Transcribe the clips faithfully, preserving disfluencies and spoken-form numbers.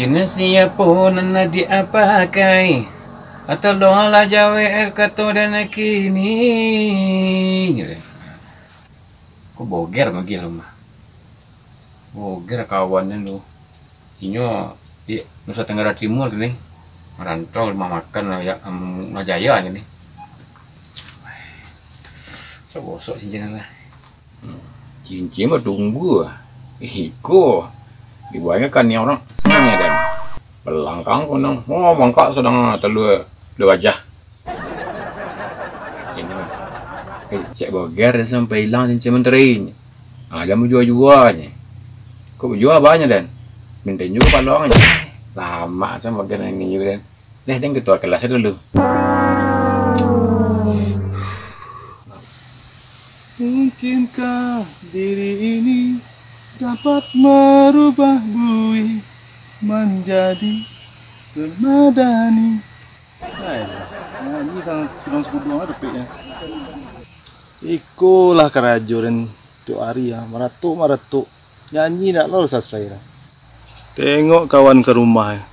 Ini siapo nan lah diapakai? Atau doalah jawek kato dan kini. Ko boger magiah rumah. Boger kawan tu. Inyo di Nusa Tenggara Timur tu ni. Marantau rumah makan lah, ya, em, rumah jaya ni. Sok gosok cincin lah. Cincin mah tunggu lah. Iko, dibuatnyo kan ni orang. Nanya dan. Belangkang kunang. Oh, bangkak sadang telua dua wajah. Cincin mah. Eh, cek boger sampai ilang cincin menteri. Ah, jan bajua-jua nyo. Kok bajua banyak dan? Minta juga palong aja. Lama sama boger ini juga dan. Deh, deng ketua kelas dulu. Mungkinkah diri ini dapat merubah bui menjadi permadani? Hai, nyanyi sang tudang sekuduang ada peknya. Ikolah karajo den tiok ari ah, maratok-maratok. Nyanyi nak lo sasai lah. Tengok kawan ka rumah eh.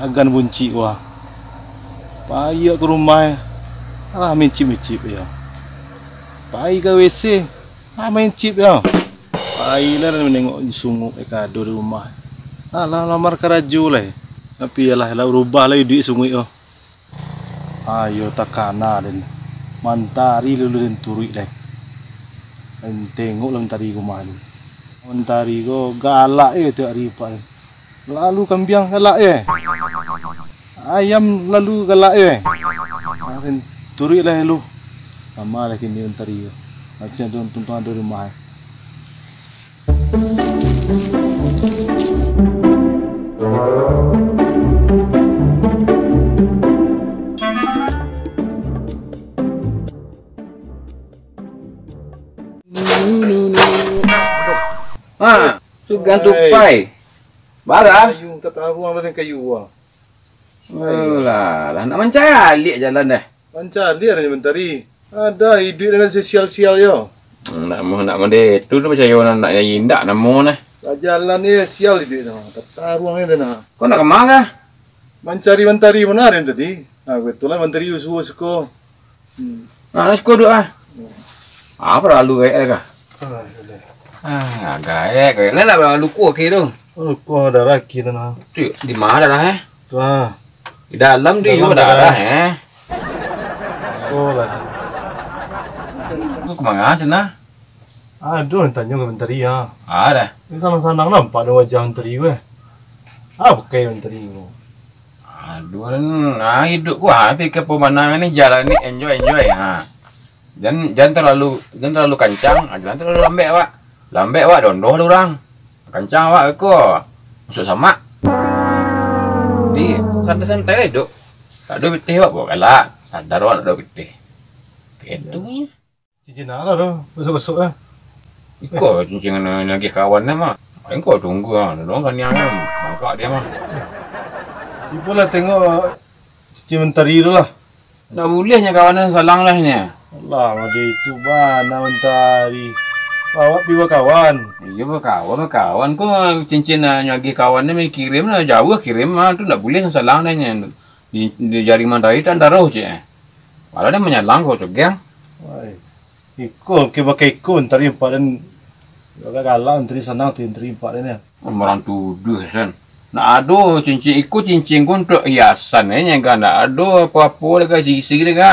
Agan buncik wah. Pai ka rumah eh. Alah mincip-mincip yo. Pai ka W C. Ah mincip yo. Pai lah manengok sunguk eh kado di rumah. Alah lamar karajo lah. Tapi alah lah rubah lah iduik sunguk yo. Ayo takana den. Mantari lalu den turuik deh. Den tengok lah mantari ko mah tu. Mantari ko galak eh tiok ari pak den. Lalu kambiang galak eh. Ayam lalu galak eh. Ah, den turuik lah lalu. Sama lah kini mantari ko. Macam tu tuntung ado rumah eh. Ha, sugan tupai. Bara? Kayu, tataruang lah dengan kayu ah. Alah, lah nak mancaliak jalan dah. Mancaliak dah mentari. Ada iduik dengan sesial-sial yo. Nak mo, nak mo deh. Tu, tu percaya nak, nak indak namo nah. Lah jalan ni sial iduik tu. Tataruang ni dah nah. Kau nak kemana? Mancari mentari mana hari tadi? Ha, kebetulan mentari usuh suko. Hmm. Nah, nak suko duk ah. Apa lalu gaek kah? Ah, gaek, gaek. Lah, lah, luko ke tu? Luko darah kiri nah. Tu, di mana darah eh? Tu ah. Di dalam tu darah eh? Oh lah. Kau kemana sana? Aduh, tanyo ka mentari ah. Ada. Ni sanang-sanang nampak dek wajah mentari ko eh. Ah, pakai mentari ko. Aduh, nah hidup ku ha, tapi ke pemandangan ni jalan ni enjoy enjoy ha. Jan jan terlalu jan terlalu kancang, ah, jan terlalu lambek awak. Lambek awak dondoh lah urang. Kancang awak ko masuk samak. Di santai-santai lah hidup. Tak ada pitih awak bawa galak. Sadar awak tak ada pitih. Itu. Cincin alah tu, besok-besok lah. Iko cincin nan lagi kawan ni mah. Engkau tunggu ah, dong kaniang kan. Bangkak dia mah. Ipolah tengok cincin mentari tu lah. Ndak buleh nya kawan nan salang lah nya. Alah, mode itu bana mentari. Awak pi bakawan. Iya bakawan, bakawan ko cincin ah, nyo agih kawan ni kirim lah jauah kirim ah, tu ndak buleh salang dah nya. Di, di jari mentari tan taruh cek. Malah dia manyalang ko tu geng. Wai. Iko ke pakai iko mentari empat dan agak galak mentari sanang tu mentari empat dan ya. Orang tuduh san. Nak ado cincin iko cincin ko untuk hiasan eh nya kan. Nak ado apa-apa dah ka sisi dah ka.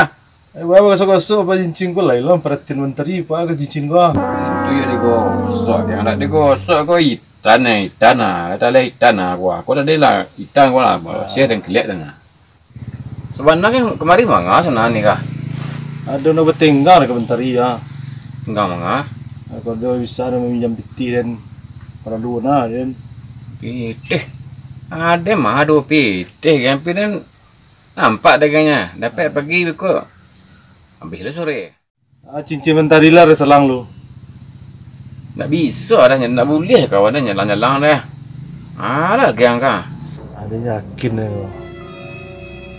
Eh, bawa gosok-gosok apa cincin ko lah ilang perhatian mentari apa ke cincin ko. Itu ya digosok, yang nak digosok ko itan eh, itan ah. Kata lah itan ah aku. Aku tadi lah itan ko lah. Sia dan keliat dan ah. Sabananyo kamari manga sabananyo kah? Ado nak batenggang ka mentari ah. Tenggang manga? Aku ado bisa nak maminjam pitih dan paralu nah den. Pitih. Ado mah ado pitih kan pi den. Nampak dagangnya. Dapat pagi beko. Habis lah sore. Ah, cincin mentari lah salang lu. Ndak bisa dah, ndak buleh kawan dah nyalang-nyalang dah. Alah, giang ka. Ada yakin dah.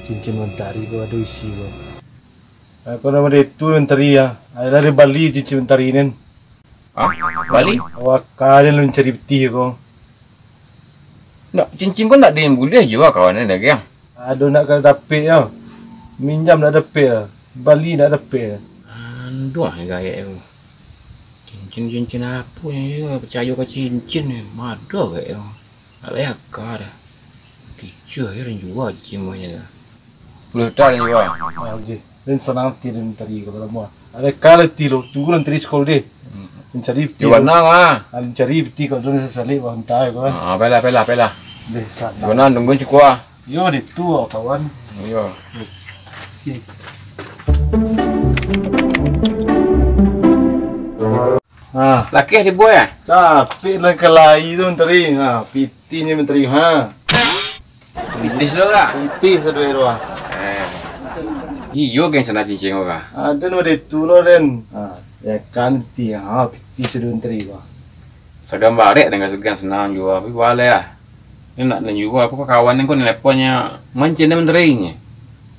Cincin mentari ko ado isi ko. Aku nama dia tu mentari ya. Ada dari Bali cincin mentari nen. Hah? Bali? Awak kalian lu mencari peti ko. Nak cincin ko nak dibuliah juo kawan ni dagang. Ado nak ka dapek yo. Minjam nak dapek yo. Bali nak dapek yo. Aduh, gaek tu. Cincin-cincin apo ni? Picayo ka cincin ni. Mado gaek tu. Alai aka dah. Kicuah yo urang juo cincin banyak tu. Puluah juta den juo. Ah, oke. Den sanang ati den tadi ka balamo. Ada kali ti lo, tunggu den tadi sekolah deh. Hmm. Den cari piti. Di mana, ah? Ah, den cari piti kau dulu sasalik bang, entah kau kan. Ah, apalah, apalah, apalah. Deh, sana. Di mana, tunggu siko, ah. Yo, di tu, kawan. Yo. Oke. Ah. Lakeh di buah, ah? Tapi lah kalai tu menteri. Ha, piti ni menteri, ha. Pitih sudah lah. Pitih sudah tu, ah. Eh. Iyo, geng sana cincin ko, ah. Ada no de tu lo, den. Ha, ya kan, ti, ha, pitih sudah menteri, ah. Sadang barek dengan segan senang juo, tapi baleh, ah. Ni nak, nak juo apo, kawan ni ko neleponnyo, mancin dia menteri ni.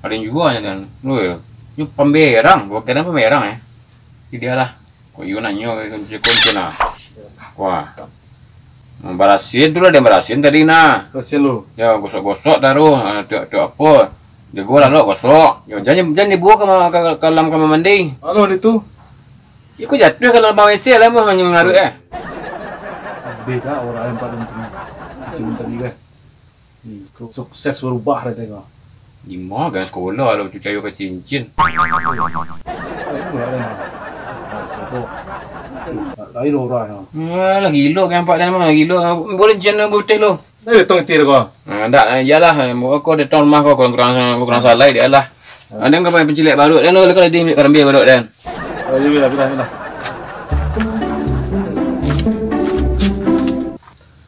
Ada yang juo nya, dan. Lu yo. Nyo pamberang, bukan pamberang, eh. Jadi lah. Ko iyo nanyo kunci-kunci nah. Wah. Barasian tu lah, dia barasian tadi nah. Barasian lu. Yo, gosok-gosok taruh, ah, tiok-tiok apo. Jago lah lo gosok. Yo, jangan, jangan dibuang ke, ke, ke dalam kamar mandi. Alo di tu. Iko jatuah ke dalam W C lah, mah, mangaruh, eh. Beda orang yang pada menteri. Cincin menteri kan. Iko sukses berubah dah tengok. Di ma kan sekolah lah picayo ka cincin. Lain orang. Alah, gilo kan nampak dia mah, gilo. Boleh cincin putih lo. Dah datang ti ko. Ha, ndak, iyolah, ko datang rumah ko kurang, kurang, kurang salai dia lah. Ada yang kau pancilek baru dan lo kau di karambia baru dan. Oh, iyo, iyo, iyo, iyo.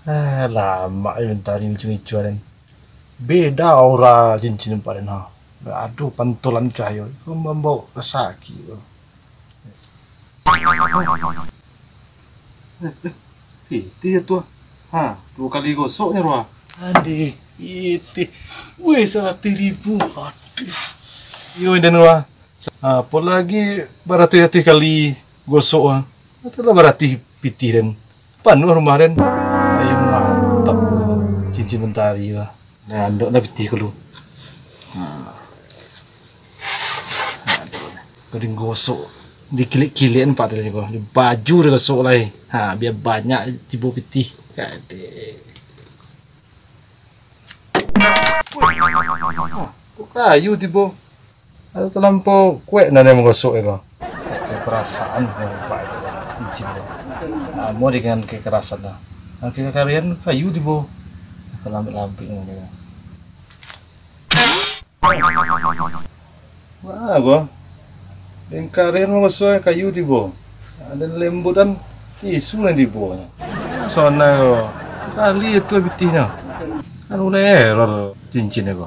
Ah, lamak yo tadi ngicu-ngicu den. Beda aura cincin nampak den ha. Aduh, pantulan cahayo. Mambawa rasaki tu. Eh, eh, pitih tu. Ha, duo kali gosoknyo tu. Andeh, pitih. Weh, saratuih ribu. Aduh. Iyo, den wah. Apo lagi baratuih-ratuih kali gosok, ah. Itulah baratuih pitih den. Panuah rumah den. Ayo, mantap. Cincin mentari lah. Nah, andok dah pitih ko lu. Hmm. Aduh. Kau den gosok. Dikilik-kilik nampak tadi ko. Di baju dia gosok lai. Ha, biar banyak tibo pitih. Aduh. Wih, kok kayu tibo? Atau talampau kuek nan yang manggosok ko? Pakai perasaan, nampak itu, licin tu. Amo dengan kekerasan lah. Nah, kekarian kayu tibo. Lambik-lambik ni. Wah, ko. Lengkarian mangasuah kayu tibo. Ada lembutan tisu nan tibo. Sonai ko. Sakali itu pitihnyo. Kan udah error cincin ko.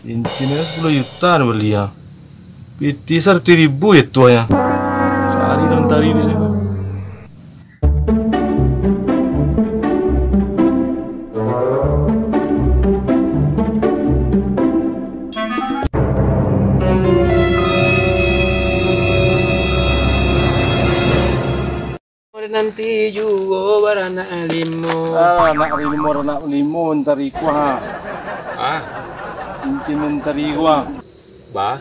Cincin ko sapuluah juta nan bali ha. Pitih saratuih ribu je tuahnyo. Sahari nan tadi ni. Nanti juo baranak limo. Ah, anak limo, anak limo, antari kuah. Ah. Cincin antari kuah. Bah.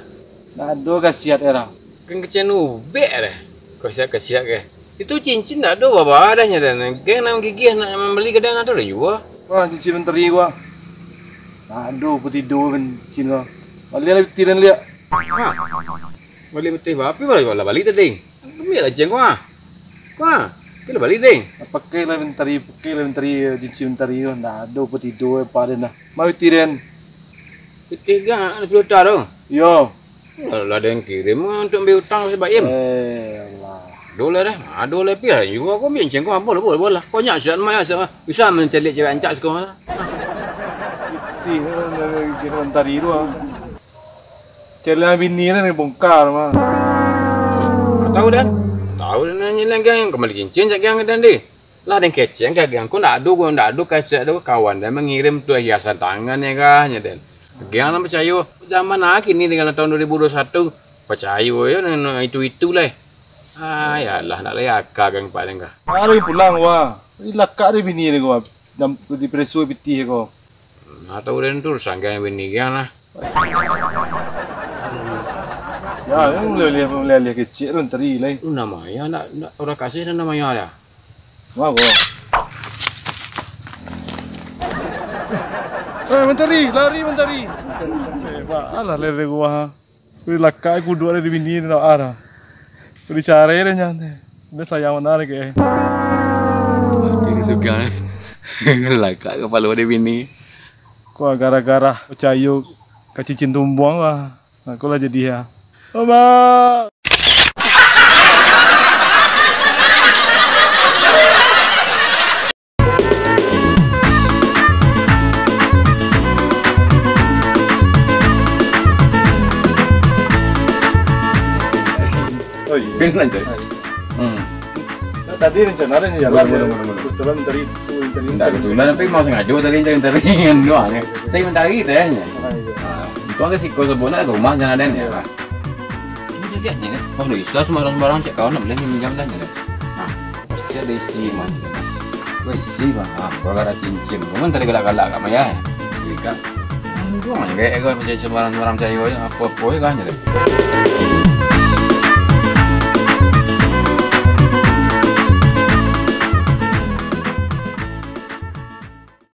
Nak ado kasiat era. Kan kecen ubek deh. Kasiat-kasiat ke. Itu cincin tak ado baba dah nyo dan. Geng nak gigih nak mambali kadang ado lah juo. Wah, cincin antari kuah. Nak ado petido kan cincin kuah. Bali lah tiran liak. Ha. Bali betul bapi bali bali tadi. Ambil lah cincin kuah. Kuah. Kilo bali tadi. Pakai lah mentari, pakai lah mentari cincin mentari kuah. Nak ado petido padan dah. Mari tiran. Ketiga, ada sepuluh juta tu. Yo. Lah, lah ada yang kirim untuk ambil utang si Baim. Eh, Allah. Dolar dah. Ah, dolar pia juga aku ambil cincin kau boleh, boleh, boleh lah. Kau nyak siap mah, siap mah. Bisa mencari cewek ancak sekolah. Ti, kira mentari tu ah. Cari bini kan bongkar mah. Tahu dan? Tahu dan nanya lagi kembali cincin cak yang dan deh. Lah, den kecek ka agiang ko ndak ado, ndak ado kaset tu, kawan den mangirim tu hiasan tangan yo kah, nyo den. Agiang lah picayo, zaman ah kini dengan tahun dua ribu dua puluh satu, picayo yo nan itu-itu lai. Ah, yalah, ndak lai aka agiang pak den kah. Ah, lagi pulang wah. Di lakak deh bini deh ko. Dam-, di preso pitih ko. Atau udah tu sanggai bini kan lah. Ya, yang mulai-mulai kecil tu menteri lai. Lu nama ya, nak, nak orang kasih dan nama ya ada. Wah, wah. Eh, menteri, lari menteri. Eh, Pak, alah lere gua. Wih, lakak kudu ada di bini nak arah. Wih, dicari deh nyan. Ini sayang benar ke. Ini suka. Lakak kepala ada bini. Kok gara-gara percaya ka cincin tumbuang lah. Aku lah jadi ya. Abang. Oh iya. Kan lancar. Hmm. Nah, tadi rencana ada jalan. Boleh, ya. Boleh, boleh, boleh. Kebetulan menteri, menteri. Tidak kebetulan, tapi mau sengaja tadi cari-carian doang ya. Tapi mentari teh nya. Ah, iya. Ah, itu kan siko sebenarnya ke rumah jangan ada ya. Ini jadi aja kan. Wah, udah bisa sembarang-sembarang cek kawan boleh minjam dah ya. Nah, pasti ada isi mah. Wah, isi mah. Ah, gua ada cincin. Cuman tadi galak-galak kat maya. Iya kan. Aduh, kayak gua macam sembarang-sembarang cari aja. Apa-apa ya kan jadi.